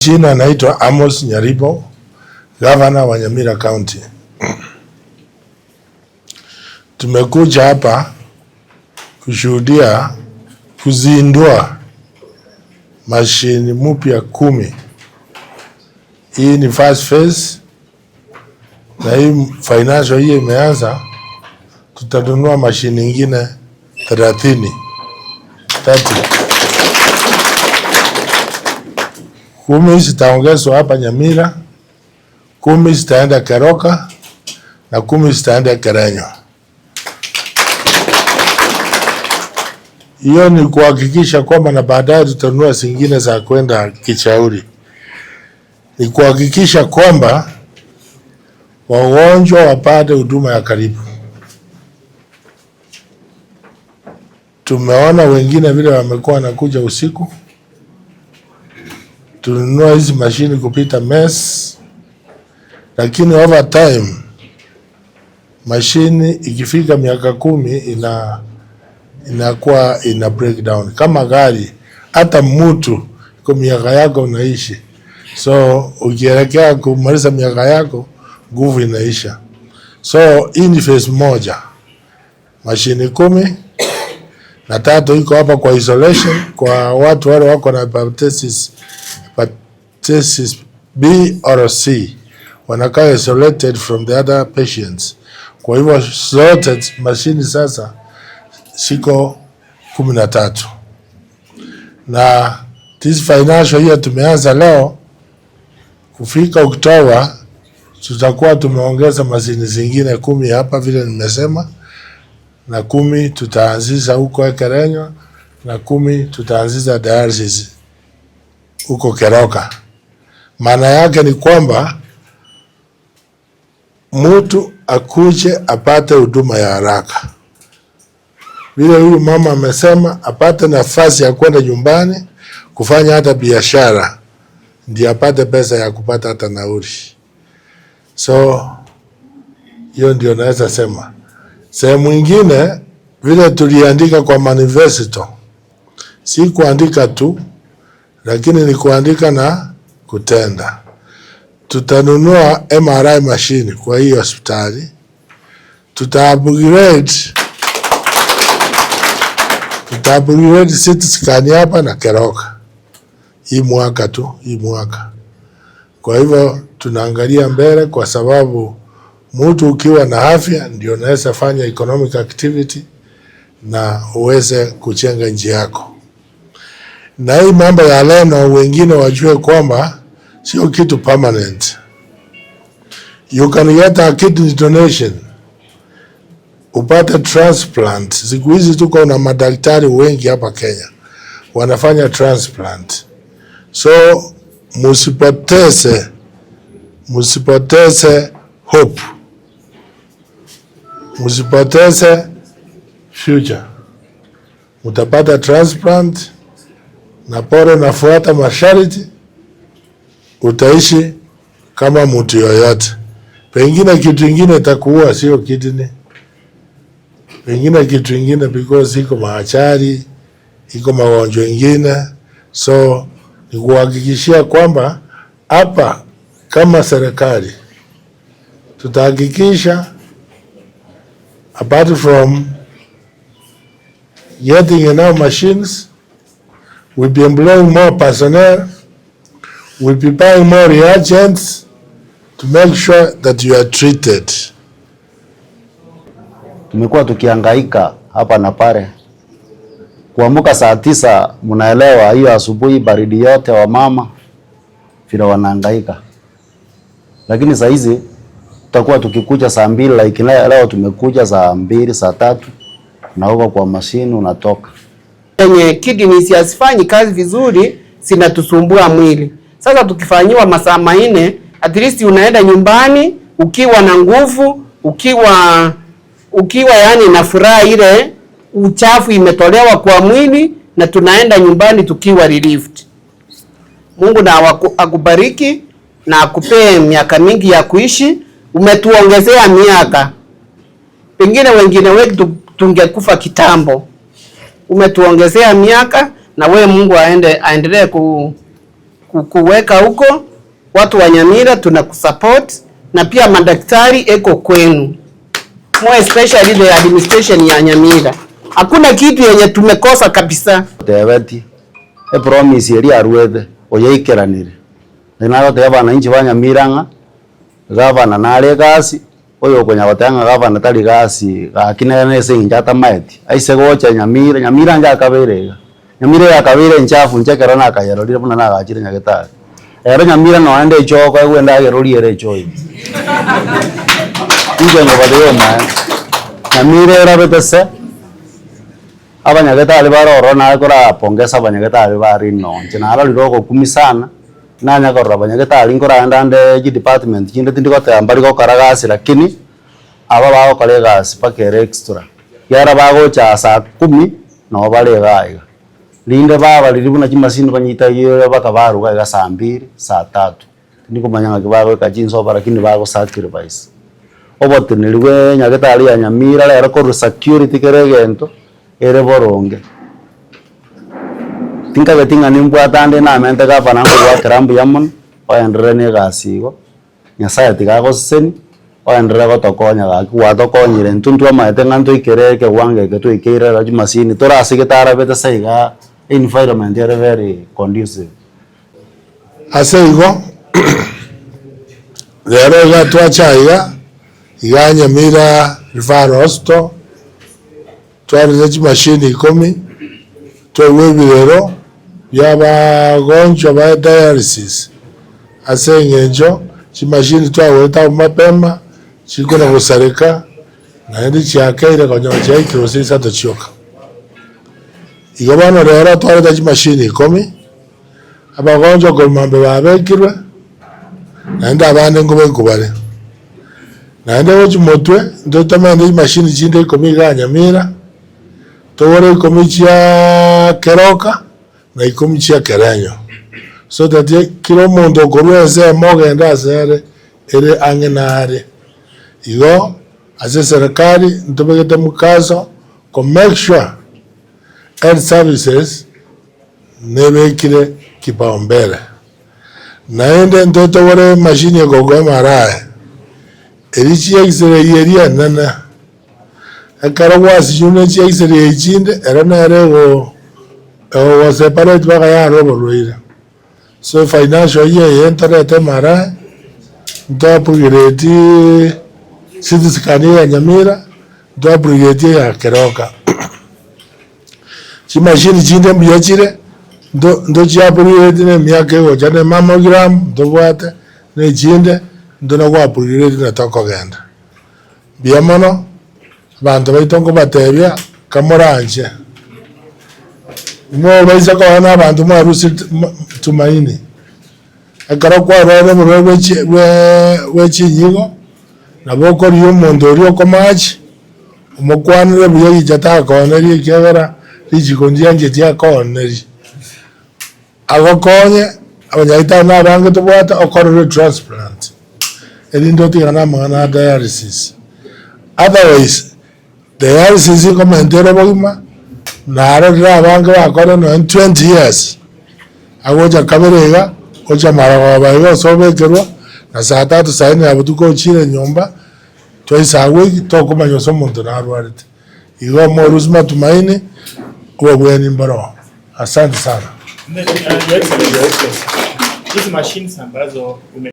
Jina naitwa Amos Nyaribo, gavana wa Nyamira County. Tumekuja hapa kushuhudia kuzindua mashini mpya 10. Hii ni first phase, na hii financial hii imeanza, tutanunua mashini nyingine 30. 30. 10 zitaongezwa hapa Nyamira, 10 zitaenda Keroka na 10 zitaenda Kerenyo. Hiyo ni kuhakikisha kwamba, na baadaye tutanunua zingine za kwenda Kichauri. Ni kuhakikisha kwamba wagonjwa wapate huduma ya karibu. Tumeona wengine vile wamekuwa wanakuja usiku. Tulinunua hizi mashini kupita mess, lakini over time mashini ikifika miaka 10 inakuwa ina breakdown kama gari. Hata mtu kwa miaka yako unaishi, so ukielekea kumaliza miaka yako nguvu inaisha. So hii ni phase moja, mashini 10 na 3 iko hapa kwa isolation kwa watu wale wako na hepatitis B or C, wanakaa isolated from the other patients. Kwa hivyo zote mashini sasa siko 13. Na this financial year tumeanza leo, kufika Oktoba tutakuwa tumeongeza mashini zingine 10 hapa vile nimesema, na 10 tutaanzisha huko Kerenyo na 10 tutaanzisha dialysis huko Keroka. Maana yake ni kwamba mtu akuje apate huduma ya haraka. Vile huyu mama amesema, apate nafasi ya kwenda nyumbani kufanya hata biashara, ndio apate pesa ya kupata hata nauli. So hiyo ndio naweza sema. Sehemu nyingine vile tuliandika kwa manifesto, si kuandika tu, lakini ni kuandika na kutenda. Tutanunua MRI machine kwa hii hospitali. Tuta upgrade CT scan hapa na Keroka hii mwaka tu, hii mwaka. Kwa hivyo tunaangalia mbele, kwa sababu mtu ukiwa na afya ndio unaweza fanya economic activity na uweze kujenga nchi yako. Na hii mambo ya leno, wengine wajue kwamba sio kitu permanent. You can get a kidney donation, upate transplant. Siku hizi tuko na madaktari wengi hapa Kenya wanafanya transplant. So musipoteze hope, musipoteze future. Mutapata transplant na pole nafuata masharti, utaishi kama mtu yoyote. Pengine kitu kingine itakuua, sio kidney. Pengine kitu kingine, because iko maachari, iko magonjwa mengine. So ni kuhakikishia kwamba hapa kama serikali tutahakikisha, apart from getting enough machines, we'll be employing more personnel, we'll be buying more reagents to make sure that you are treated. Tumekuwa tukihangaika hapa na pale. Kuamka saa 9, mnaelewa hiyo asubuhi baridi yote, wa mama vile wanahangaika. Lakini saa hizi tutakuwa tukikuja saa 2, like leo tumekuja saa 2, saa 3, unaoga kwa mashini unatoka. Yenye kidneys hazifanyi kazi vizuri, zinatusumbua mwili. Sasa tukifanyiwa masaa 4, at least unaenda nyumbani ukiwa na nguvu, ukiwa na furaha, ile uchafu imetolewa kwa mwili na tunaenda nyumbani tukiwa relieved. Mungu na akubariki na akupee miaka mingi ya kuishi. Umetuongezea miaka, pengine wengine wetu tungekufa kitambo. Umetuongezea miaka, na we Mungu aendelee kukuweka huko. Watu wa Nyamira tunakusupport na pia madaktari eko kwenu, more especially the administration ya Nyamira. Hakuna kitu yenye tumekosa kabisa. Tebeti epromise eria arwete oyaikeranire nagotebia abananchi ba Nyamira ng'a gavana nare egasi oyo okonya goteba ng'a gavana tari gasi gaki nere na ase eng'encho atamaeti aise gocha Nyamira, Nyamira inche akabeire iga, Nyamira eyakabeire enchafu inche ekero nakayerorire buna nagachire nyagetari. Ero Nyamira noende echoo koegwa endagera oriere echoo ime. Inche ngobatebia omaene, Nyamira erabete se, abanyagetari bare ororo naye korapongeza abanyagetari bare inonche, narorire ogokumia sana, nanya korora abanyagetari nkoragenda ande chidepartment chinde tindi goteba mbari gokora gasi lakini, aba bagokora egasi mpaka ere extra. Ekiagera bagocha saa kumi, nabo bare iga iga. Rinde babariri buna chimasini banyitagie mpaka baruga iga saa mbili, saa tatu. Tindikomanya ng'aki bagoika chinsoba lakini bago sacrifice. Oboteneri bwa nyagetari ya Nyamira rero korwa security kera egento, ere boronge. Tinkageti ng'a nimbwate ande namente gavana nkogoakera mbuya mono, oenderere na egasi igo, nyasaye tiga agoseseni, oenderere gotokonya gaki gwatokonyire intwe ntwamaete ng'a ntoikere ekewango eke twaikeire ero chimasini torasegete arabete sa igaa, environment ere very conducive. Ase igo, rero iga twacha iga, iga Nyamira Referral Hospital, twarete chimashini ikomi, twaigwa ebirero bia abagonjwa ba dialysis ase eng'encho chimashini twagorete abwo mapema, chikona gosareka, naende chiakeire konya chiaikire gose isato chioka. Igo bono rero twareta chimashini ikomi, abagonjwa korwa mambe babekirwe, naende abande nkobekwa bare. Naende gochi motwe, ntotomende chimashini chinde ikomi iga Nyamira, togore ikomi chia Keroka, na ikomi chia Kerenyo. So that kila omonto okorwa ensemo ogenda ase ere, ere ang'e na are. Igo, ase serikali, ntobegete mukaso, ko make sure health services nebekire kipaumbele. Naende ntotogore emashini ekogwa MRI, eri chi x-ray eria enene, ekero gwasinyure chi x-ray chinde, ero nere ego egogo separate mpaka yarwa oborwaire. So financial year eye ntorete MRI, nto upgrade CT scan ya Nyamira, nto upgrade ya Keroka. Chimashini chinde mbuya chire, ndo ndochi upgrade na emiaka egocha na mammogram ntobwate, na echinde, ndo na go upgrade na tokogenda. Mbuya mono, abanto baito nkobatebia, kamoranche, mobaisa koba na abanto mwarusire tumaini. Ekero kwarwarire oborwaire bwa chi bwa chinyigo, nabo okoria omonto oria okomachi, omokwanere buya richa takoneria ekiagera, richiko ndiancheti akooneri. Agokonye, abanyagetari na abange tobwate, okorere transplant, erinde otigane amang'ana a dialysis. Otherwise, dialysis nkomentera obogima, narorire abange bakore nonye 20 years, agocha kabere iga, ocha marogoba iga ase obekerwa, na saa tatu saa nne ya botuko ochire nyomba, twice a week, tokomanya ase omonto narwarete. Igo morusia matumaini, obobweni mboro. Asante sana. Your Excellency, hizi machines ambazo ume